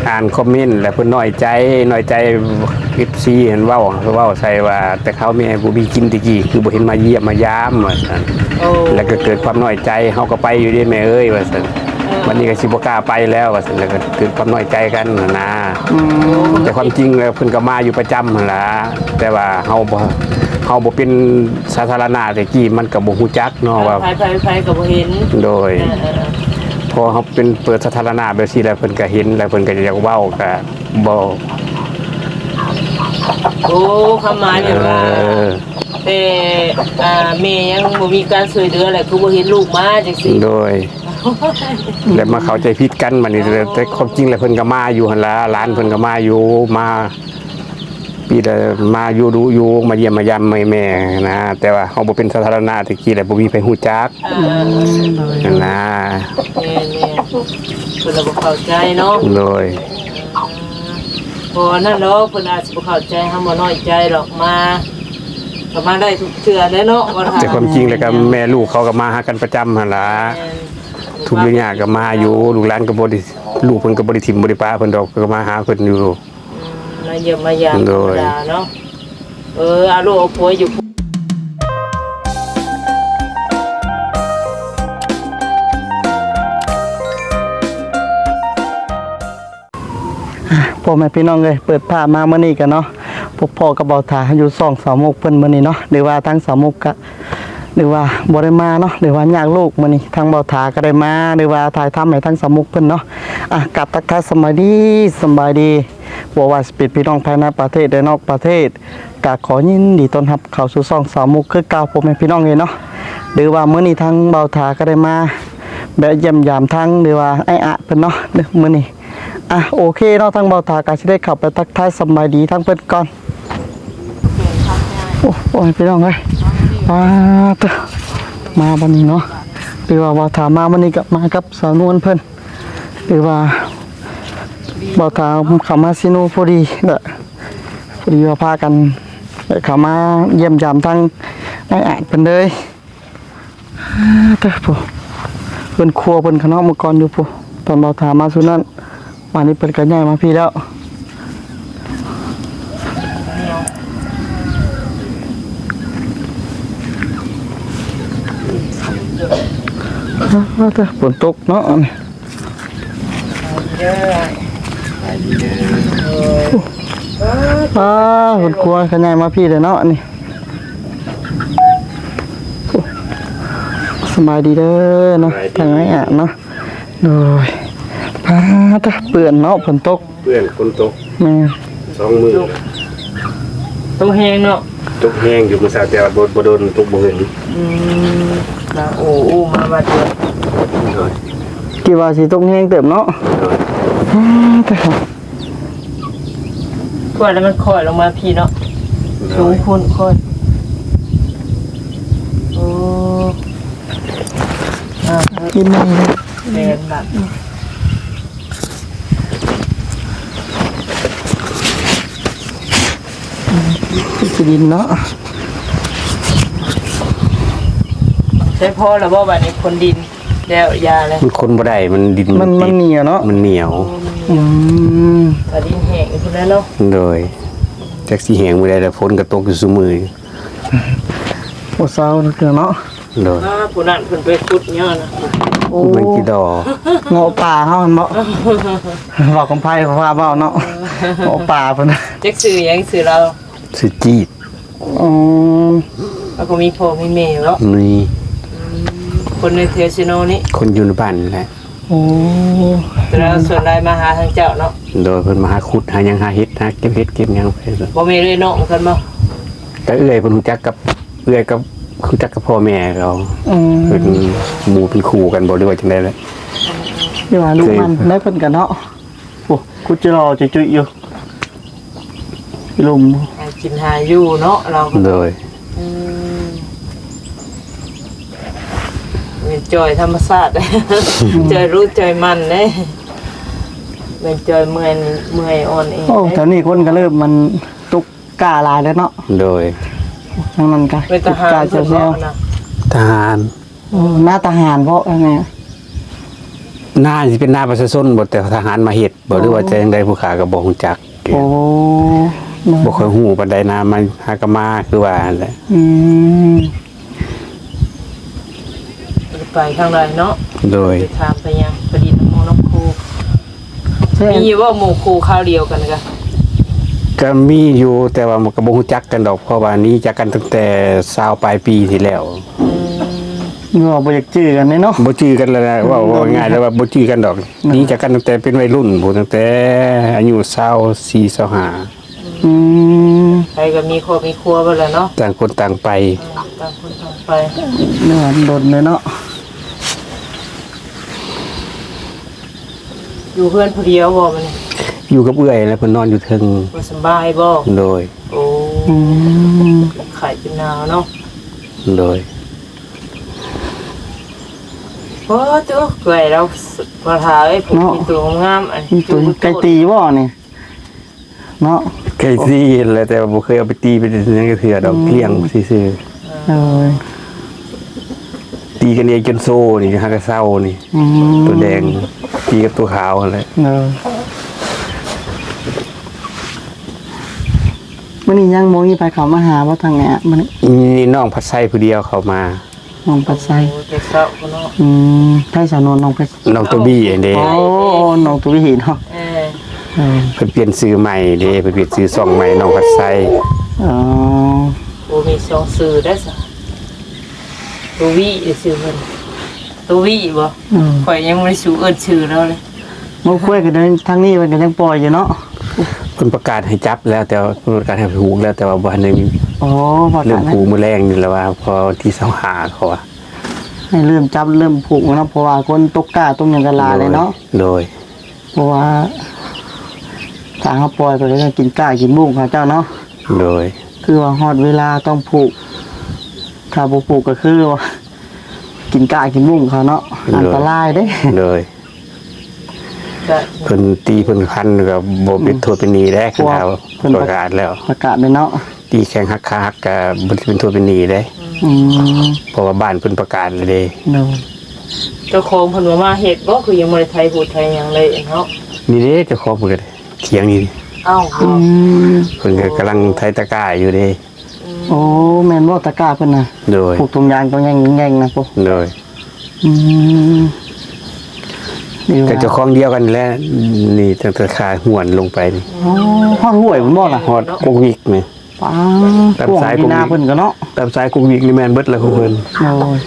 ອ່ານຄອມເມັນແລ້ວເພິ່ນນ້ອຍໃຈ ນ້ອຍໃຈ ເອັຟຊີຫັ້ນເວົ້າ ເວົ້າໃສ່ວ່າ ແຕ່ເຂົາແມ່ບໍ່ມີກິນແຕ່ກີ້ ຄືບໍ່ເຫັນມາຢ້ຽມມາຢາມວ່າຊັ້ນ. ໂອ້ ແລ້ວກໍເກີດຄວາມນ້ອຍໃຈ ເຮົາກໍໄປຢູ່ເດ້ແມ່ເອີຍວ່າຊັ້ນ. ເອີ ບັດນີ້ກໍຊິບໍ່ກ້າໄປແລ້ວວ່າຊັ້ນ ແລ້ວກໍເກີດຄວາມນ້ອຍໃຈກັນຫັ້ນນາ. ອືມ ແຕ່ຄວາມຈິງແລ້ວເພິ່ນກໍມາຢູ່ປະຈຳຫັ້ນລະ ແຕ່ວ່າເຮົາບໍ່ ເຮົາບໍ່ເປັນສາທາລະນະແຕ່ກີ້ ມັນກໍບໍ່ຮູ້ຈັກເນາະວ່າ ໃຜໆໆກໍບໍ່ເຫັນ. ໂດຍ ເອີໆໆ ພໍເຮົາເປັນເປີດສາທາລະນະແບບຊີ້ແລ້ວ ເພິ່ນກໍເຫັນ ແລ້ວເພິ່ນກໍຢາກເວົ້າ ກໍບໍ່ ໂອ້ ຄວາມໝາຍແບບວ່າ ເອີ ແຕ່ ອ່າ ແມ່ຍັງບໍ່ມີການຊ່ວຍເຫຼືອ ແລ້ວຄືບໍ່ເຫັນລູກມາຈັ່ງຊີ້. ໂດຍ ແລ້ວມາເຂົ້າໃຈຜິດກັນບັດນີ້. ໂອ້ ແຕ່ຄວາມຈິງແລ້ວເພິ່ນກໍມາຢູ່ຫັ້ນລະ ຫຼານເພິ່ນກໍມາຢູ່ ມາ ປີລະມາຢູ່ດຸຢູ່ ມາຢ້ຽມມາຢາມແມ່ໆນະ ແຕ່ວ່າເຮົາບໍ່ເປັນສາທາລະນະແຕ່ກີ້ແລ້ວ ບໍ່ມີໃຜຮູ້ຈັກ. ເອີ ຫັ້ນນະ ແມ່ນໆ ເພິ່ນລະບໍ່ເຂົ້າໃຈເນາະ. ໂດຍ ເອີ ບໍ່ນັ້ນດອກ ເພິ່ນອາດຊິບໍ່ເຂົ້າໃຈ ເຮົາບໍ່ນ້ອຍໃຈດອກ ມາ ກໍມາໄດ້ທຸກເທື່ອແຫຼະເນາະ ວ່າຖ້າ ແຕ່ຄວາມຈິງແລ້ວກໍແມ່ລູກເຂົາກໍມາຫາກັນປະຈຳຫັ້ນລະ. ແມ່ນ ທຸກຍາກກໍມາຢູ່ ລູກຫຼານກໍບໍ່ໄດ້ ລູກເພິ່ນກໍບໍ່ໄດ້ຖິ້ມບໍ່ໄດ້ປະເພິ່ນດອກ ກໍມາຫາເພິ່ນຢູ່. ອືມ ມາຢ້ຽມມາຢາມ ໂດຍ ທຳມະດາເນາະ. ເອີ ເອົາລູກເອົາຜົວຢູ່ ອ່າ ພໍ່ແມ່ພີ່ນ້ອງເອີຍ ເປີດພາບມາມື້ນີ້ກັນເນາະ ພົບພໍ້ກັບເບົາຖາຢູ່ຊ່ອງສາວມຸກເພິ່ນມື້ນີ້ເນາະ ຫຼືວ່າທາງສາວມຸກກະ ຫຼືວ່າບໍ່ໄດ້ມາເນາະ ຫຼືວ່າຍາກລູກ. ມື້ນີ້ທາງເບົາຖາກໍໄດ້ມາ ຫຼືວ່າຖ່າຍທຳໃຫ້ທາງສາວມຸກເພິ່ນເນາະ. ອ່ະ ກາບທັກທາຍສະບາຍດີ ສະບາຍດີ ບໍ່ວ່າຊິເປັນພີ່ນ້ອງພາຍໃນປະເທດ ແລະ ນອກປະເທດ ກະຂໍຍິນດີຕ້ອນຮັບເຂົ້າສູ່ຊ່ອງສາວມຸກຄືເກົ່າ ພໍ່ແມ່ພີ່ນ້ອງເອີຍເນາະ. ຫຼືວ່າມື້ນີ້ທາງເບົາຖາກໍໄດ້ມາແວະຢ້ຽມຢາມທາງ ຫຼືວ່າອ້າຍອາດເພິ່ນເນາະ ມື້ນີ້. ອ່ະ ໂອເຄເນາະ ທາງເບົາຖາກໍຊິໄດ້ເຂົ້າໄປທັກທາຍສະບາຍດີທາງເພິ່ນກ່ອນ. ໂອ້ ໂອ້ຍ ພີ່ນ້ອງເອີຍ ປາດເຕີ ມາບັດນີ້ເນາະ ຫຼືວ່າເບົາຖາມາບັດນີ້ກໍມາກັບສາວນວນເພິ່ນ ຫຼືວ່າເບົາຖາເຂົ້າມາຊິໂນພໍດີແຫຼະ ພໍດີວ່າພາກັນເຂົ້າມາຢ້ຽມຢາມທາງອ້າຍອາດເພິ່ນເລີຍ. ອ່າ ເດີ ຜູ້ ເຮືອນຄົວເພິ່ນຂະເນາະ ເມື່ອກ່ອນຢູ່ຜູ້ ຕອນເບົາຖາມາຊຸດນັ້ນ ບາດນີ້ເພິ່ນກໍຍ້າຍມາພີ້ແລ້ວ. ອ່າ ເດີ ຝົນຕົກເນາະ ອ່າ ເຮືອນຄົວຂະຫຍາຍມາພີ້ເລີຍເນາະ ນີ້. ສະບາຍດີເດີເນາະ ສະບາຍດີ ທາງອ້າຍອາດເນາະ. ໂດຍ ປາດ ເປື້ອນເນາະ ຝົນຕົກ ເປື້ອນຝົນຕົກ ແມ່ນ ສອງມື້ ຕົກແຮງເນາະ ຕົກແຮງຢູ່ມື້ເຊົ້າ ແຕ່ວ່າບໍ່ ບໍ່ດົນ ຕົກບໍ່ຫຶງ. ອືມ ນະ ໂອ້ ໂອ້ ມາວັດເດີ ໂດຍ ຄິດວ່າຊິຕົກແຮງເຕີບເນາະ ໂດຍ ປາດ ເອີ ກວ່າແລ້ວມັນຄ່ອຍລົງມາພີ້ເນາະ ໂດຍ ສູງພຸ້ນຄ່ອຍ ໂອ້ ອ່າ ກິນໄດ້ ແມ່ນລະ ອືມ ຂີ້ດິນເນາະ ໃຊ້ພໍລະບໍ່ບາດນີ້ ຄົນດິນ ແລ້ວຢາແລ້ວ ມັນຄົນບໍ່ໄດ້ ມັນດິນມັນ ມັນຕິດ ມັນໜຽວເນາະ ມັນໜຽວ ໂອ້ ມັນໜຽວ ອືມ ຖ້າດິນແຫ້ງພຸ້ນແຫຼະເນາະ ໂດຍ ຈັກຊິແຫ້ງມື້ໃດລະ ຝົນກໍຕົກຢູ່ຊຸມື້ ບໍ່ເຊົາເທື່ອເນາະ ໂດຍ ອ່າ ຜູ້ນັ້ນເພິ່ນໄປຂຸດຫຍັງນະ ໂອ້ ແມ່ນຈີ່ດໍ ເງາະປ່າເຮົາຫັ້ນເນາະ ເວົ້າຄວາມໄທ ພາເວົ້າເນາະ ເງາະປ່າເພິ່ນ ຈັກຊື່ຫຍັງຊື່ລາວ ຊື່ຈີດ ອືມ ລາວກໍມີພໍ່ມີແມ່ເນາະ ມີ ອືມ ຄົນໃນແຖວເຊໂນນີ້ ຄົນຢູ່ໃນບ້ານນີ້ແຫຼະ ໂອ້ ແຕ່ລາວສ່ວນຫຼາຍມາຫາທາງເຈົ້າເນາະ ໂດຍ ເພິ່ນມາຫາຂຸດຫາຫຍັງ ຫາເຫັດ ຫາເກັບເຫັດເກັບຫຍັງໄປ ບໍ່ແມ່ນເອື້ອຍນ້ອງເພິ່ນບໍ່ ແຕ່ເອື້ອຍເພິ່ນຮູ້ຈັກກັບ ເອື້ອຍກັບ ຮູ້ຈັກກັບພໍ່ແມ່ເຂົາ ອືມ ເປັນໝູ່ເປັນຄູ່ກັນບໍ່ ຫຼືວ່າຈັ່ງໃດແຫຼະ ທີ່ວ່າລູກມັນໄດ້ເພິ່ນກັນເນາະ ໂອ້ ຄຸດຈະຫຼໍ່ຈຸຍໆຢູ່ ລົມ ຫາກິນຫາຢູ່ເນາະ ລາວ ໂດຍ ອືມ ແມ່ນຈ່ອຍທຳມະຊາດ ຈ່ອຍລູກຈ່ອຍມັນເດ້ ແມ່ນຈ່ອຍເມື່ອຍ ເມື່ອຍອ່ອນເອງ ໂອ້ ແຖວນີ້ຄົນກໍເລີ່ມມັນຕົກກ້າຫຼາຍແລ້ວເນາະ ໂດຍ ທາງນັ້ນກໍເປັນທະຫານ ຄົນກ້າແຊວໆ ທະຫານ ໂອ້ ໜ້າທະຫານເພາະອັນນີ້ ນາຊິເປັນນາປະຊາຊົນບໍ່ ແຕ່ທະຫານມາເຮັດບໍ່ ຫຼືວ່າຈະຈັ່ງໃດ ຜູ້ຂ້າກໍບໍ່ຮູ້ຈັກ. ໂອ້ ບໍ່ຄ່ອຍຮູ້ປານໃດນະ ມາ ຫາກໍມາຄືວ່າຫັ້ນແຫຼະ. ອືມ ບໍ່ໄດ້ໄປທາງໃດເນາະ. ໂດຍ ໄປຖາມໄປຫຍັງ ໄປດິນນຳໝູ່ນຳຄູ່. ມີຢູ່ບໍ່ໝູ່ຄູ່ຄາວດຽວກັນກະ? ກະມີຢູ່ ແຕ່ວ່າມັນກໍບໍ່ຮູ້ຈັກກັນດອກ ເພາະວ່າໜີຈາກກັນຕັ້ງແຕ່ຊາວປາຍປີທີ່ແລ້ວ. ອືມ ວ່າບໍ່ຢາກຈື່ກັນເດ້ເນາະ. ບໍ່ຈື່ກັນແລ້ວນະ ເວົ້າ ເວົ້າງ່າຍໆ ແລ້ວວ່າບໍ່ຈື່ກັນດອກ. ເນາະ ໜີຈາກກັນຕັ້ງແຕ່ເປັນໄວລຸ້ນພຸ້ນ ຕັ້ງແຕ່ອາຍຸຊາວສີ່ ຊາວຫ້າ. ອືມ ໃຜກໍມີຄອບມີຄົວເບິດແລ້ວເນາະ ຕ່າງຄົນຕ່າງໄປ. ເອີ ຕ່າງຄົນຕ່າງໄປ ເນາະ ດົນເລີຍເນາະ. ຢູ່ເຮືອນຜູ້ດຽວບໍ່ບັດນີ້? ຢູ່ກັບເອື້ອຍແຫຼະ ເພິ່ນນອນຢູ່ເທິງ. ບໍ່ສະບາຍບໍ່? ໂດຍ. ໂອ້ ອືມ ເປັນໄຂ້ເປັນໜາວເນາະ. ໂດຍ. ໂອ້ ໂຕເອື້ອຍລາວ ບໍ່ຖ້າເອີຍ ເນາະ ມີໂຕງາມໆ ອັນ ມີໂຕໄກ່ຕີບໍ່ນີ້? ເນາະ ໄກ່ຕີຫັ້ນແຫຼະ ແຕ່ວ່າບໍ່ເຄີຍເອົາໄປຕີໄປຫຍັງຈັກເທື່ອດອກ. ອືມ ລ້ຽງຊື່ໆ. ເອີ ຕີກັນເອງຈົນໂຊນີ້ ຫາກະເຊົານີ້. ອືມ ໂຕແດງຕີກັບໂຕຂາວຫັ້ນແຫຼະ. ເອີ ມື້ນີ້ຍັງບໍ່ມີໃຜເຂົ້າມາຫາບໍ່ທາງແອະມື້ນີ້? ມີນ້ອງພັດໄຊຜູ້ດຽວເຂົ້າມາ. ນ້ອງພັດໄຊ. ໂອ້ ແຕ່ເຊົ້າພຸ້ນເນາະ. ອືມ ໃຜສາວນວນ ນ້ອງພັດ ນ້ອງໂຕບີຫັ້ນເດ້. ໂອ້ ນ້ອງໂຕບີເນາະ. ເອີ ເອີ ເພິ່ນປ່ຽນຊື່ໃໝ່ເດ້ ເພິ່ນປ່ຽນຊື່ຊ່ອງໃໝ່ ນ້ອງພັດໄຊ. ອໍ ໂອ້ ມີສອງຊື່ໄດ້ຊະ ໂຕວີຊື່ເພິ່ນ ໂຕວີບໍ່? ອືມ ຂ້ອຍຍັງບໍ່ໄດ້ສູ່ເອີ້ນຊື່ລາວເລີຍ. ງົວຄວາຍກໍໄດ້ ທາງນີ້ເພິ່ນກໍຍັງປ່ອຍຢູ່ເນາະ. ເພິ່ນປະກາດໃຫ້ຈັບແລ້ວ ແຕ່ວ່າເພິ່ນປະກາດໃຫ້ຜູກແລ້ວ ແຕ່ວ່າບໍ່ທັນໄດ້. ອໍ ປະກາດເລີ່ມຜູກມື້ແລງນີ້ແຫຼະວ່າ ເພາະວັນທີຊາວຫ້າເຂົາວ່າ ໃຫ້ເລີ່ມຈັບເລີ່ມຜູກເນາະ ເພາະວ່າຄົນຕົກກ້າຕົກຫຍັງກໍຫຼາຍເລີຍເນາະ. ໂດຍ ໂດຍ ເພາະວ່າຖ້າເຮົາປ່ອຍໄປກໍຕ້ອງກິນກ້າກິນບຸ້ງເຂົາເຈົ້າເນາະ. ໂດຍ ຄືວ່າຮອດເວລາຕ້ອງຜູກ ຖ້າບໍ່ຜູກກໍຄືວ່າກິນກ້າກິນບຸ້ງເຂົາເນາະ. ໂດຍ ອັນຕະລາຍເດ້. ໂດຍ ເພິ່ນຕີເພິ່ນຄັນກໍບໍ່ເປັນ ອືມ ໂທດເປັນໜີ້ເດ້. ຄັນວ່າເພິ່ນປະກາດແລ້ວ ປະກາດແລ້ວເນາະ ຕີແຂ້ງຫັກຂາຫັກກໍບໍ່ເປັນໂທດເປັນໜີ້ເດ້. ອືມ ເພາະວ່າບ້ານເພິ່ນປະກາດແລ້ວເດ້. ໂດຍ ເຈົ້າຂອງເພິ່ນບໍ່ມາເຮັດບໍ່? ຄືຍັງບໍ່ໄດ້ໄຖຫູດໄຖຫຍັງເລີຍເນາະ. ນີ້ເດ້ເຈົ້າຂອງເພິ່ນກໍໄດ້ ຖຽງນີ້. ອ້າວ ອືມ ເພິ່ນກໍກຳລັງໄຖຕະກ້າຢູ່ເດ້. ອືມ ໂອ້ ແມ່ນບໍ່ ຕະກ້າເພິ່ນນະ? ໂດຍ ປູກຖົງຢາງຕ້ອງແຍ່ງໆນະ. ໂດຍ ອືມ ກໍເຈົ້າຂອງດຽວກັນແຫຼະ ນີ້ຕັ້ງແຕ່ຂາຫ້ວນລົງໄປນີ້. ອໍ ຮອດຫ້ວຍພຸ້ນບໍ່ລະ? ຮອດກົກວິກນີ້. ປ້າ ຕາມສາຍກົກວິກ ເພິ່ນກໍເນາະ ຕາມສາຍກົກວິກນີ້ແມ່ນເບິດແລ້ວຂອງເພິ່ນ. ໂອ້ຍ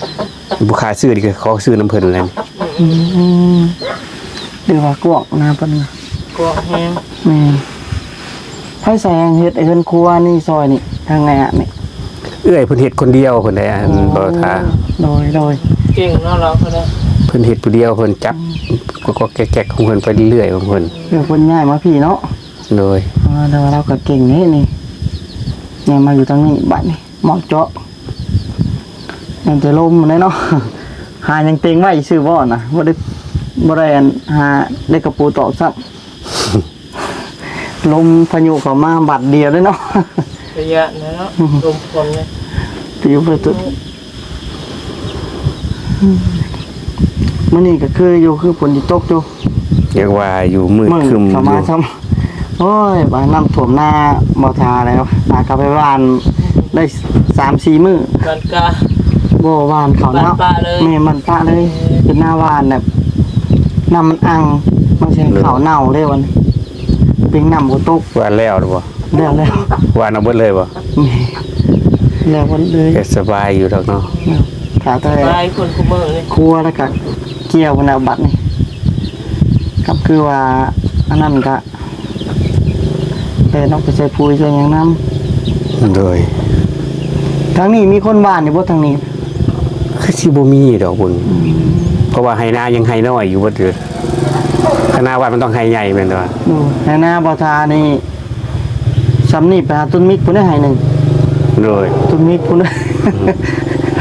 ຜູ້ຂາຍຊື້ນີ້ກໍຂໍຊື້ນຳເພິ່ນແຫຼະ. ອືມ ຖືວ່າກວ້າງນາເພິ່ນນະ ກວ້າງແຮງ. ແມ່ນ ໃຜໃສ່ແຮງເຮັດເຮືອນຄົວນີ້ ຊອຍນີ້ ທາງໃນອະນີ້? ເອື້ອຍເພິ່ນເຮັດຄົນດຽວເພິ່ນໄດ້ ອັນ ອໍ ບໍ່ຖ້າ. ໂດຍ ໂດຍ ເກັ່ງເນາະລາວກໍໄດ້ ເພິ່ນເຮັດຜູ້ດຽວ ເພິ່ນຈັບ ອືມ ກໍໆແກະໆຂອງເພິ່ນໄປເລື້ອຍໆຂອງເພິ່ນ. ເອີ ເພິ່ນຍ້າຍມາພີ້ເນາະ. ໂດຍ ອ່າ ແຕ່ວ່າລາວກໍເກັ່ງເດ້ນີ້ ຍ້າຍມາຢູ່ທາງນີ້ບາດນີ້ ເໝາະເຈາະ ຍັງແຕ່ລົມແຫຼະເນາະ. ຫາຫຍັງເຕັງໄວ້ຊື່ບໍ່ນະ ບໍ່ໄດ້ ບໍ່ໄດ້ອັນ ຫາໄດ້ກະປູຕອກຊ້ຳ. ລົມພາຍຸເຂົ້າມາບາດດຽວເດ້ເນາະ ໄປຢ້ານແລ້ວເນາະ. ອືມ ລົມຝົນນີ້ປິວໄປຕົກ. ອືມ ມື້ນີ້ກໍຄືຢູ່ ຄືຝົນຊິຕົກຢູ່ ຢາກວ່າຢູ່ ມືດຄຶ້ມຢູ່. ໂອ້ຍ ວ່ານ້ຳຖ້ວມນາບໍ່ທາແລ້ວ ຫາກັບໄປຫວ່ານໄດ້ສາມສີ່ມື້ ຫວ່ານກະ ບໍ່ ຫວ່ານເຂົ້າເນາະ. ແມ່ນ ຫວ່ານປະເລີຍ ເປັນນາຫວ່ານແບບນ້ຳມັນອັ່ງ ມັນຊິເຂົ້າເນົ່າເລີຍ ຫວ່ານເປັນນ້ຳບໍ່ຕົກ. ຫວ່ານແລ້ວຫຼືບໍ່? ແລ້ວ ແລ້ວ ຫວ່ານເອົາເບິດເລີຍບໍ່? ແມ່ນ ແລ້ວເບິດເລີຍ ກໍສະບາຍຢູ່ດອກເນາະ. ຖ້າແຕ່ ສະບາຍຄົນຄູ່ມື້ນີ້ ຄົວແລ້ວກໍກ່ຽວພຸ້ນແຫຼະບັດນີ້ ກໍຄືວ່າອັນນັ້ນກໍ ແຕ່ເນາະ ໄປໃສ່ປຸ໋ຍໃສ່ຫຍັງນຳ. ໂດຍ ທາງນີ້ມີຄົນຫວ່ານຢູ່ບໍ່ທາງນີ້? ຄືຊິບໍ່ມີດອກເບິ່ງ ອືມ ເພາະວ່າໄຮ່ນາຍັງໄຮ່ນ້ອຍຢູ່ເບິດເດີ ຄັນນາຫວ່ານມັນຕ້ອງໄຮ່ໃຫຍ່ແມ່ນບໍ່? ໂດຍ ໄຮ່ນາບໍ່ທານີ້ ຊ່ຳນີ້ໄປຫາຕົ້ນມິກພຸ້ນເດ້ໄຮ່ໜຶ່ງ. ໂດຍ ຕົ້ນມິກພຸ້ນເດ້ ອືມ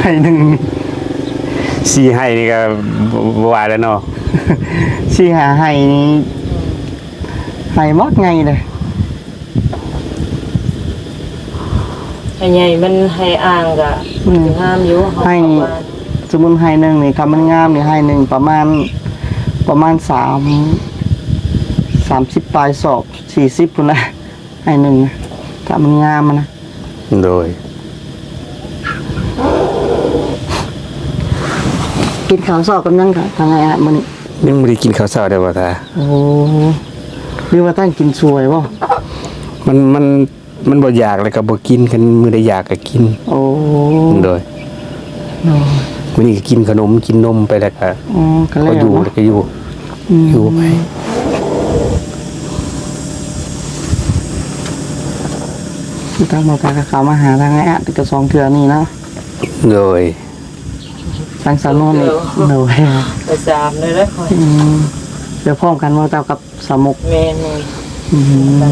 ໄຮ່ໜຶ່ງ ສີ່ໄຮ່ນີ້ກໍບໍ່ ບໍ່ວ່າແລ້ວເນາະ ສີ່ຫ້າໄຮ່ນີ້ ໄຮ່ບັກໃຫຍ່ເດ້. ໄຮ່ໃຫຍ່ມັນໄຮ່ອ່າງກະ ອືມ ງາມຢູ່ ເຮົາ ໄຮ່ ເຂົ້າມາ ສົມມຸດໄຮ່ໜຶ່ງນີ້ ຄັນມັນງາມນີ້ ໄຮ່ໜຶ່ງປະມານ ປ ປະມານສາມ ສາມສິບປາຍສອບ ສີ່ສິບພຸ້ນແຫຼະ ໄຮ່ໜຶ່ງນະ ຖ້າມັນງາມນະ. ໂດຍ. ກິນເຂົ້າເຊົ້າກັບຫຍັງຄະ ທາງອ້າຍອາດມື້ນີ້? ຍັງບໍ່ໄດ້ກິນເຂົ້າເຊົ້າເດ້ບໍ່ທາ. ໂອ້ ຫຼືວ່າຕັ້ງກິນສວຍບໍ່? ມັນ ມັນ ມັນບໍ່ຢາກແລ້ວກໍບໍ່ກິນ ຄັນມື້ໃດຢາກກໍກິນ. ໂອ້ ໂດຍ. ໂດຍ. ມື້ນີ້ກໍກິນຂະໜົມ ກິນນົມໄປແລ້ວກໍ ອໍ ກໍ ພໍຢູ່ແລ້ວເນາະ ແລ້ວກໍຢູ່ ອືມ ຢູ່ໄປ. ຄືທາງໝໍຕາກໍເຂົ້າມາຫາທາງອ້າຍອາດກໍສອງເທື່ອນີ້ເນາະ. ໂດຍ. ທາງສາວນວນນີ້ ໂດຍ ໄປສາມເລີຍເດີ. ອືມ ດຽວພ້ອມກັນບໍ່ເຈົ້າກັບສາວມຸກ? ແມ່ນໆ. ອືມ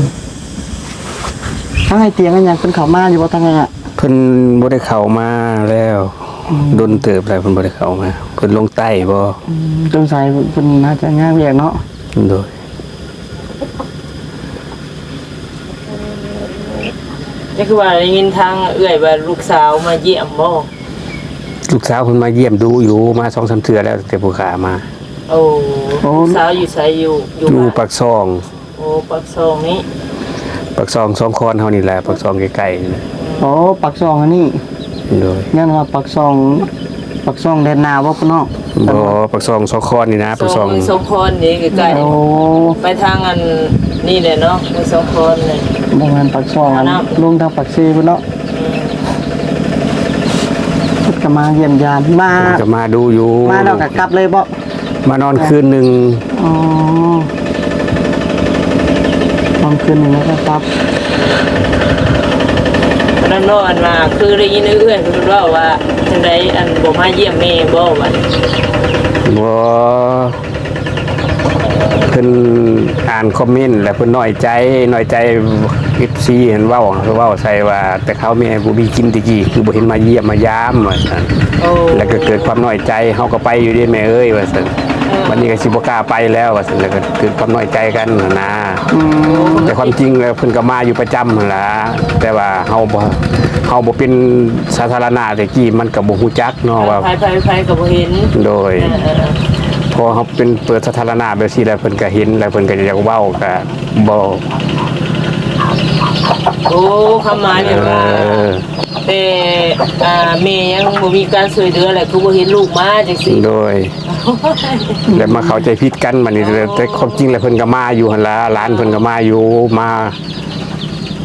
ທາງໄອ້ຕຽງອັນຫຍັງເພິ່ນເຂົ້າມາຢູ່ບໍ່ທາງນັ້ນ? ເພິ່ນບໍ່ໄດ້ເຂົ້າມາແລ້ວ ອືມ ດົນເຕີບແລ້ວເພິ່ນບໍ່ໄດ້ເຂົ້າມາ ເພິ່ນລົງໃຕ້ບໍ່? ອືມ ສົງໄສເພິ່ນໜ້າຈະຍາກວຽກເນາະ. ໂດຍ. ນີ້ຄືວ່າໄດ້ຍິນທາງເອື້ອຍວ່າລູກສາວມາຢ້ຽມບໍ່? ລູກສາວເພິ່ນມາຢ້ຽມດຸຢູ່ ມາສອງສາມເທື່ອແລ້ວ ຕັ້ງແຕ່ຜູ້ຂ້າມາ. ໂອ້ ໂອ້ ລູກສາວຢູ່ໃສ? ຢູ່ ຢູ່ ຢູ່ປາກຊ່ອງ. ໂອ້ ປາກຊ່ອງນີ້ ປາກຊ່ອງສອງຄອນເຮົານີ້ແຫຼະ ປາກຊ່ອງໃກ້ໆນີ້ແຫຼະ. ໂອ້ ປາກຊ່ອງອັນນີ້. ໂດຍ. ຢ້ານວ່າປາກຊ່ອງ ປາກຊ່ອງແດນນາບໍ່ ພີ່ນ້ອງ? ບໍ່ ປາກຊ່ອງສອງຄອນນີ້ນະ ປາກຊ່ອງ ສອງຄອນນີ້ໃກ້ໆ. ໂອ້ ໄປທາງອັນນີ້ແຫຼະເນາະ ເມືອງສອງຄອນນີ້. ບໍ່ແມ່ນປາກຊ່ອງອັນ ລົງທາງປາກເຊພຸ້ນເນາະ. ອືມ ເພິ່ນກໍມາຢ້ຽມຢາມ ມາ ເພິ່ນກໍມາດູຢູ່. ມາແລ້ວກໍກັບເລີຍບໍ່? ມານອນຄືນໜຶ່ງ. ອໍ ນອນຄືນໜຶ່ງແລ້ວກໍກັບ. ນັ້ນເນາະ ອັນວ່າຄືໄດ້ຍິນເອື້ອຍເພິ່ນເວົ້າວ່າຈັ່ງໃດ ອັນບໍ່ມາຢ້ຽມແມ່ບໍ່ວ່າ? ບໍ່ ເພິ່ນອ່ານຄອມເມັນແລ້ວເພິ່ນນ້ອຍໃຈ ນ້ອຍໃຈ ເອັຟຊີຫັ້ນເວົ້າ ເວົ້າໃສ່ວ່າ ແຕ່ຄາວແມ່ບໍ່ມີກິນແຕ່ກີ້ ຄືບໍ່ເຫັນມາຢ້ຽມມາຢາມ ວ່າຊັ້ນ. ໂອ້ ແລ້ວກໍເກີດຄວາມນ້ອຍໃຈ ເຮົາກໍໄປຢູ່ເດ້ແມ່ເອີຍ ວ່າຊັ້ນ. ເອີ ບັດນີ້ກໍຊິບໍ່ກ້າໄປແລ້ວ ວ່າຊັ້ນ ແລ້ວກໍເກີດຄວາມນ້ອຍໃຈກັນຫັ້ນນາ. ອືມ ແຕ່ຄວາມຈິງແລ້ວເພິ່ນກໍມາຢູ່ປະຈຳຫັ້ນລະ ແຕ່ວ່າເຮົາບໍ່ ເຮົາບໍ່ເປັນສາທາລະນະແຕ່ກີ້ ມັນກໍບໍ່ຮູ້ຈັກເນາະວ່າ ໃຜໆໆກໍບໍ່ເຫັນ. ໂດຍ. ເອີໆໆ ພໍເຮົາເປັນເປີດສາທາລະນະແບບຊີ້ແລ້ວ ເພິ່ນກໍເຫັນ ແລ້ວເພິ່ນກໍຢາກເວົ້າ ກໍ ບໍ່. ໂອ້ ຄວາມໝາຍແບບວ່າ ເອີ ແຕ່ ອ່າ ແມ່ຍັງບໍ່ມີການຊ່ວຍເຫຼືອ ແລ້ວຄືບໍ່ເຫັນລູກມາຈັ່ງຊີ້. ໂດຍ. ແລ້ວມາເຂົ້າໃຈຜິດກັນບັດນີ້. ອໍ ແຕ່ຄວາມຈິງແລ້ວເພິ່ນກໍມາຢູ່ຫັ້ນລະ ຫຼານເພິ່ນກໍມາຢູ່ ມາ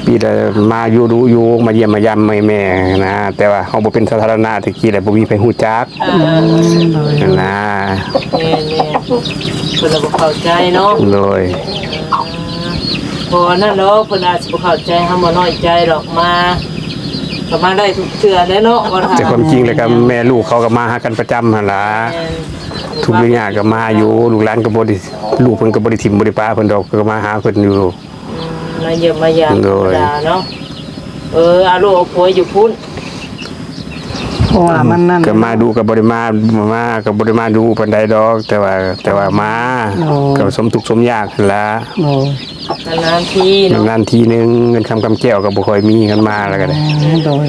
ປີລະ ມາຢູ່ດຸຢູ່ ມາຢ້ຽມມາຢາມແມ່ໆນະ ແຕ່ວ່າເຮົາບໍ່ເປັນສາທາລະນະແຕ່ກີ້ແລ້ວ ບໍ່ມີໃຜຮູ້ຈັກ. ເອີ ຫັ້ນນະ. ແມ່ນໆ ເພິ່ນລະບໍ່ເຂົ້າໃຈເນາະ. ໂດຍ. ເອີ ບໍ່ນັ້ນດອກ ເພິ່ນອາດຊິບໍ່ເຂົ້າໃຈ ເຮົາບໍ່ນ້ອຍໃຈດອກ ມາ ກໍມາໄດ້ທຸກເທື່ອແຫຼະເນາະ ວ່າຖ້າ ແຕ່ຄວາມຈິງແລ້ວກໍແມ່ລູກເຂົາກໍມາຫາກັນປະຈຳຫັ້ນລະ. ແມ່ນ. ທຸກຍາກກໍມາຢູ່ ລູກຫຼານກໍບໍ່ໄດ້ ລູກເພິ່ນກໍບໍ່ໄດ້ຖິ້ມບໍ່ໄດ້ປະເພິ່ນດອກ ກໍມາຫາເພິ່ນຢູ່. ອືມ ມາຢ້ຽມມາຢາມ ໂດຍ ທຳມະດາເນາະ. ເອີ ເອົາລູກເອົາຜົວຢູ່ພຸ້ນ ເພາະວ່າມັນນັ້ນ ກໍມາດຸກໍບໍ່ໄດ້ມາ ມາກໍບໍ່ໄດ້ມາດຸປານໃດດອກ ແຕ່ວ່າ ແຕ່ວ່າມາ ໂດຍ ກໍສົມທຸກສົມຍາກຫັ້ນລະ. ໂດຍ. ນານໆທີເນາະ ນານໆທີໜຶ່ງ ເງິນຄຳຄຳແກ້ວກໍບໍ່ຄ່ອຍມີ ຄັນມາແລ້ວກໍໄດ້. ອໍ ໂດຍ.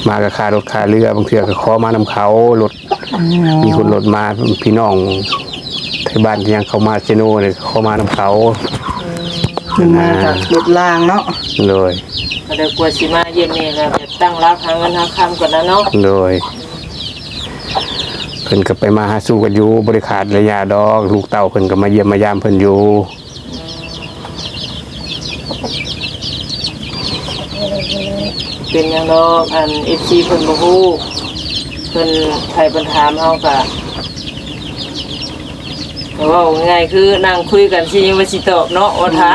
ມາກໍຄ່າລົດຄ່າເຮືອ ບາງເທື່ອກໍຂໍມານຳເຂົາ ລົດ ອໍ ມີຄົນລົດມາ ພີ່ນ້ອງໄທບ້ານທີ່ຍັງເຂົ້າມາເຊໂນນີ້ ຂໍມານຳເຂົາ. ອືມ ເພິ່ນມາຈາກລົດລາງເນາະ. ໂດຍ. ກໍເລີຍກວ່າຊິມາຢ້ຽມແມ່ກໍແບບຕັ້ງຫຼັກຫາເງິນຫາຄຳກ່ອນນະເນາະ. ໂດຍ. ເພິ່ນກໍໄປມາຫາສູ່ກັນຢູ່ ບໍ່ໄດ້ຂາດໄລຍະດອກ ລູກເຕົ້າເພິ່ນກໍມາຢ້ຽມມາຢາມເພິ່ນຢູ່. ເປັນຫຍັງດອກ ອັນ ເອັຟຊີ ເພິ່ນບໍ່ຮູ້ ເພິ່ນ ໃຜເພິ່ນຖາມເຮົາກະ ເວົ້າງ່າຍໆ ຄືນັ່ງຄຸຍກັນຊິຍັງວ່າຊິຕອບເນາະ ວ່າຖ້າ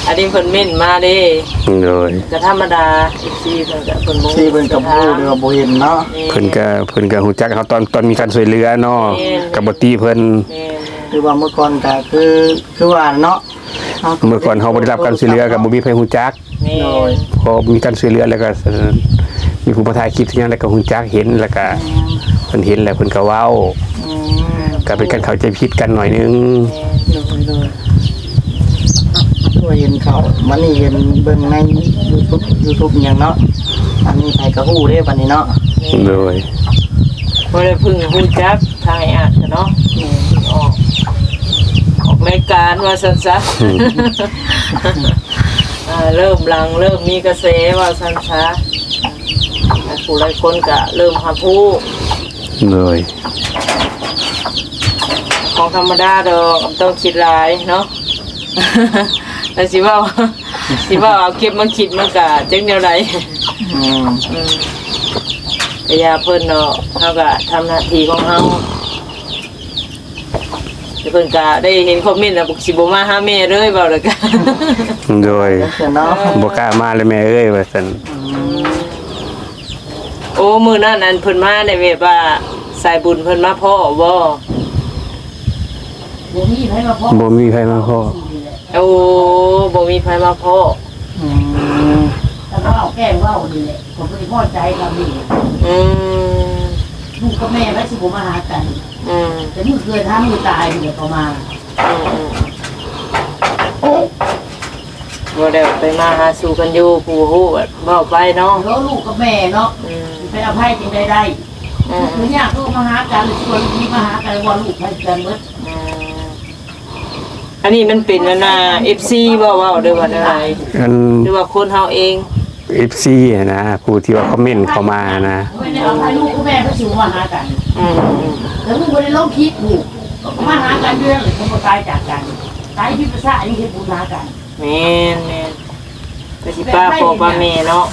ອັນນີ້ເພິ່ນເມັ້ນມາເດ້. ໂດຍ. ກະທຳມະດາ ເອັຟຊີ ເພິ່ນກະ ເພິ່ນບໍ່ຮູ້ ເພິ່ນກະບໍ່ຮູ້ ຫຼືວ່າບໍ່ເຫັນເນາະ. ແມ່ນ. ເພິ່ນກະ ເພິ່ນກະຮູ້ຈັກເຮົາຕອນ ຕອນມີການຊ່ວຍເຫຼືອເນາະ. ແມ່ນ. ກະບໍ່ຕິເພິ່ນ. ແມ່ນ. ຄືວ່າເມື່ອກ່ອນກະຄື ຄືວ່າເນາະ ເມື່ອກ່ອນເຮົາບໍ່ໄດ້ຮັບການຊ່ວຍເຫຼືອກໍບໍ່ມີໃຜຮູ້ຈັກ. ແມ່ນ. ໂດຍ. ພໍມີການຊ່ວຍເຫຼືອແລ້ວກໍ ເອີ ມີຜູ້ມາຖ່າຍຄລິບຫຍັງແລ້ວກໍຮູ້ຈັກເຫັນ ແລ້ວກໍ ແມ່ນ ເພິ່ນເຫັນແລ້ວເພິ່ນກໍເວົ້າ. ອືມ. ກໍເປັນການເຂົ້າໃຈຜິດກັນໜ້ອຍໜຶ່ງ. ແມ່ນ. ໂດຍ ໂດຍ. ຄືວ່າເຫັນເຂົາ ບັດນີ້ເຫັນເບິ່ງໃນຢູທູບ ຢູທູບຫຍັງເນາະ ອັນນີ້ໃຜກໍຮູ້ເດ້ບັດນີ້ເນາະ. ແມ່ນ. ໂດຍ. ບໍ່ໄດ້ເພິ່ງຮູ້ຈັກ ທາງອ້າຍອາດກະເນາະ ອືມ ອອກ ລາຍການວ່າຊັ້ນຊະ ເອີ ເລີ່ມຫຼັງ ເລີ່ມມີກະແສວ່າຊັ້ນຊະ ຫຼາຍຜູ້ຫຼາຍຄົນກະເລີ່ມຮັບຮູ້ ໂດຍ ຂອງທຳມະດາດອກ ບໍ່ຕ້ອງຄິດຫຼາຍເນາະ ແຕ່ຊິເວົ້າ ຊິເວົ້າເອົາເກັບມາຄິດ ມັນກະຈັກແນວໃດ ອືມ ອືມ ກະຢ່າເພິ່ນເນາະ ເຮົາກະທຳໜ້າທີ່ຂອງເຮົາ ແຕ່ເພິ່ນກະໄດ້ເຫັນຄອມເມັນແລ້ວ ຊິບໍ່ມາຫາແມ່ເລີຍ ເວົ້າແລ້ວກະ ໂດຍ ເນາະ ບໍ່ກ້າມາເລີຍແມ່ເອີຍ ວ່າຊັ້ນ ອືມ ໂອ້ ມື້ນັ້ນ ອັນເພິ່ນມາໄດ້ແບບວ່າ ສາຍບຸນເພິ່ນມາພໍ້ບໍ່? ບໍ່ມີໃຜມາພໍ້ ບໍ່ມີໃຜມາພໍ້ ໂອ້ ບໍ່ມີໃຜມາພໍ້ ອືມ ແຕ່ເວົ້າແກ້ງເວົ້ານີ້ແຫຼະ ກໍບໍ່ໄດ້ພໍໃຈກັບນີ້ ອືມ ລູກກັບແມ່ໄປຊິບໍ່ມາຫາກັນ ອືມ ແຕ່ມື້ເກີດຫາມື້ຕາຍນີ້ແຫຼະກໍມາ ອືມ ອືມ ບໍ່ໄດ້ໄປມາຫາສູ່ກັນຢູ່ ຜູ້ຮູ້ເວົ້າໄປເນາະ ເອີ ລູກກັບແມ່ເນາະ ອືມ ຊິໄປອະໄພຈັ່ງໃດໄດ້ ອືມ ທຸກຢ່າງກໍມາຫາກັນ ຊວນທີ່ມາຫາກັນ ວ່າລູກໃຜກັນເບິດ ອືມ ອັນນີ້ມັນເປັນອັນນ່າ ເອັຟຊີ ບໍ່ ເວົ້າ ຫຼືວ່າແນວໃດ ອັນ ຫຼືວ່າຄົນເຮົາເອງ? ເອັຟຊີຫັ້ນນະ ຜູ້ທີ່ວ່າຄອມເມັນເຂົ້າມາຫັ້ນນະ ແມ່ນເອົາໃຫ້ລູກກັບແມ່ໄປສູ່ມາຫາກັນ ອືມ ແລ້ວມຶງບໍ່ໄດ້ລົງຄລິບ ຜູ້ມາຫາກັນຢູ່ແລ້ວ ເຂົາບໍ່ຕາຍຈາກກັນ ຕາຍຜິດພາສາ ອັນນີ້ເຮັດບຸນຫາກັນ ແມ່ນໆ ກໍຊິປະພໍ່ປະແມ່ເນາະ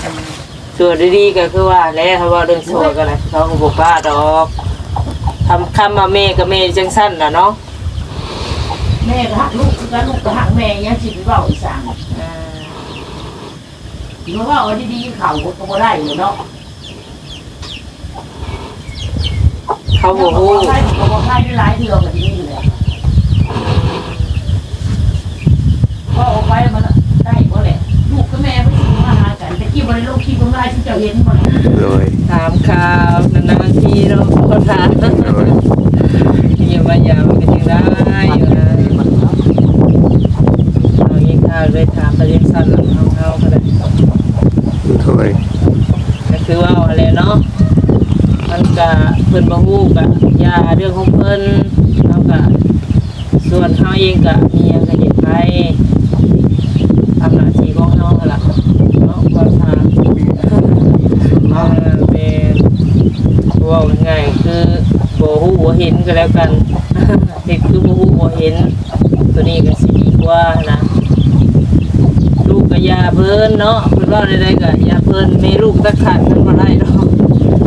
ຊົ່ວດີໆ ກໍຄືວ່າແຫຼະ ເຮົາເວົ້າເລື່ອງຊົ່ວກໍໄດ້ ເຂົາກໍບໍ່ປະດອກ ຄຳ ຄຳວ່າແມ່ກໍແມ່ຈັ່ງຊັ້ນລະເນາະ ແມ່ກໍຮັກລູກຄືກັນ ລູກກໍຮັກແມ່ ຍັງຊິໄປເວົ້າອີ່ຫຍັງ ອືມ ມາເວົ້າດີໆ ເຂົາກໍບໍ່ໄດ້ເນາະ ເຂົາບໍ່ຮູ້ ເຂົາບໍ່ໃຫ້ຫຼາຍເທື່ອກໍຊິມີແຫຼະ ເວົ້າອອກໄປມັນໄດ້ບໍ່ແຫຼະ ລູກກັບແມ່ມັນຊິມາຫາກັນ ແຕ່ກີ້ບໍ່ໄດ້ລົງຄລິບລົງໄລ ຊິເຈົ້າເຫັນບໍ່ລະ ໂດຍ ຖາມຂ່າວນານໆທີເນາະ ຂໍຖາມ ໂດຍ ຢ້ຽມມາຢາມເປັນຈັ່ງໃດຢູ່ນະ ເຮົາເອງກໍເລີຍຖາມໄປຈັ່ງຊັ້ນລະ ເຮົາກໍໄດ້ ໂດຍ ກໍຄືເວົ້າຫັ້ນແຫຼະເນາະ ມັນກະ ເພິ່ນບໍ່ຮູ້ກະຢ່າເລື່ອງຂອງເພິ່ນ ເຮົາກະ ສ່ວນເຮົາເອງກະມີຫຍັງກະເຮັດໄປ ຕາມໜ້າທີ່ຂອງເຮົາຫັ້ນລະເນາະ ເວົ້າຖ້າ ເອີ ແມ່ນ ເວົ້າງ່າຍໆ ຄືບໍ່ຮູ້ບໍ່ເຫັນກໍແລ້ວກັນ ເຮັດຄືບໍ່ຮູ້ບໍ່ເຫັນ ໂຕນີ້ກໍຊິດີກວ່ານະ ລູກກໍຢ່າເພິ່ນເນາະ ເພິ່ນເວົ້າແນວໃດກໍຢ່າເພິ່ນ ແມ່ລູກຕັດຂາດກັນບໍ່ໄດ້ດອກ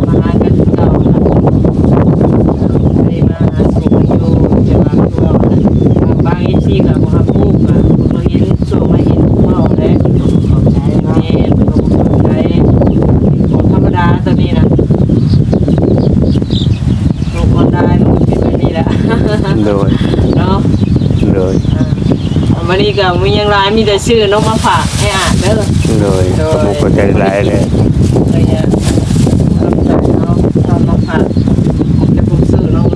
ມາຫາກັນຄືເກົ່ານະ ໄດ້ມາຫາສູ່ກັນຢູ່ ແຕ່ວ່າຄືວ່າ ບາງເອັຟຊີກໍບໍ່ຮັບຮູ້ ກໍບໍ່ເຫັນຊ່ວງມາເຫັນເວົ້າແຫຼະ ເຂົາໃຈເນາະ ແມ່ນ ເພິ່ນກໍບໍ່ເຂົ້າໃຈ ເປັນຂອງທຳມະດາໂຕນີ້ນະ ໂລກອອນລາຍມັນກໍເປັນແບບນີ້ແຫຼະ ໂດຍ ເນາະ ໂດຍ ອ່າ ມື້ນີ້ກໍມີຫຍັງຫຼາຍ ມີແຕ່ຊື້ນົມມາຝາກໃຫ້ອາດເດີ ໂດຍ ໂດຍ ຂອບໃຈຫຼາຍເດີ ເອີ ຂອບໃຈເນາະ ເອົາມາຝາກ ແຕ່ຜົມຊື້ນົມ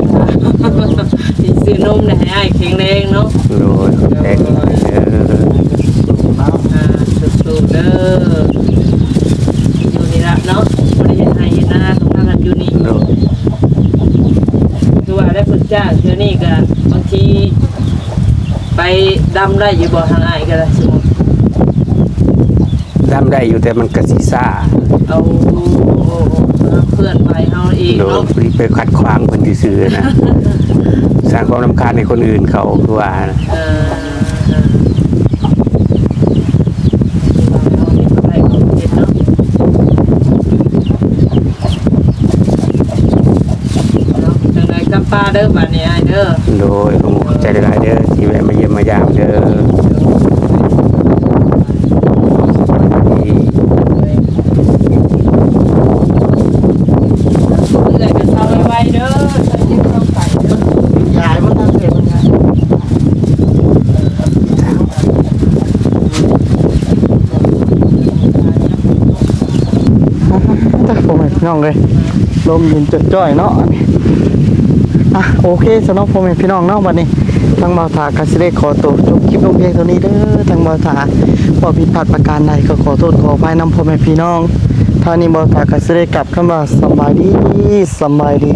ຊິຊື້ນົມໃຫ້ອ້າຍແຂງແຮງເນາະ ໂດຍ ຂອບໃຈຫຼາຍເດີ ອ່າ ສູ້ໆເດີ ຢູ່ນີ້ລະເນາະ ບໍ່ໄດ້ເຮັດໄຮ່ເຮັດນາ ຕ້ອງພາກັນຢູ່ນີ້ ໂດຍ ຄືວ່າໄດ້ຝຶກຈ້າງເທື່ອນີ້ກະບາງທີໄປດຳໄດ້ຢູ່ບໍ່ ທາງອ້າຍກະໄດ້ ດຳໄດ້ຢູ່ ແຕ່ມັນກະຊິຊ້າ ເອົາ ເຄື່ອນໄຫວເຮົາເອງ ໂດຍ ເນາະ ໄປຂັດຂວາງເພິ່ນຊື່ໆນະ ສ້າງຄວາມລຳຄານໃຫ້ຄົນອື່ນເຂົາ ຄືວ່າ ເອີ ເອີ ຄືວ່າເຮົາເຮັດບໍ່ໄດ້ກໍເຮັດເນາະ ເນາະ ຈັ່ງໃດກັບປ່າເດີບາດນີ້ອ້າຍເດີ ໂດຍ ຂອບໃຈຫຼາຍໆເດີ ທີ່ແວະມາຢ້ຽມມາຢາມເດີ ໂດຍ ເອື້ອຍກໍເຊົາໄວໆເດີ ເຊົາເຈັບເຊົາໄຂ້ເດີ ຢາຍບໍ່ທັນເສຍເພິ່ນ ຕາ ພໍ່ແມ່ພີ່ນ້ອງເອີຍ ລົມເຢັນຈ່ອຍໆເນາະ ອ່ະ ໂອເຄຊະເນາະ ພໍ່ແມ່ພີ່ນ້ອງເນາະ ບັດນີ້ທາງບ່າວຖາກໍຊິໄດ້ຂໍໂຕຈົບຄລິບລົງພຽງເທົ່ານີ້ເດີ ທາງບ່າວຖາເວົ້າຜິດພາດປະການໃດກໍຂໍໂທດຂໍອະໄພນຳພໍ່ແມ່ພີ່ນ້ອງ ທ້າຍນີ້ບ່າວຖາກໍຊິໄດ້ກັບຄຳວ່າ ສຳບາຍດີ ສຳບາຍດີ.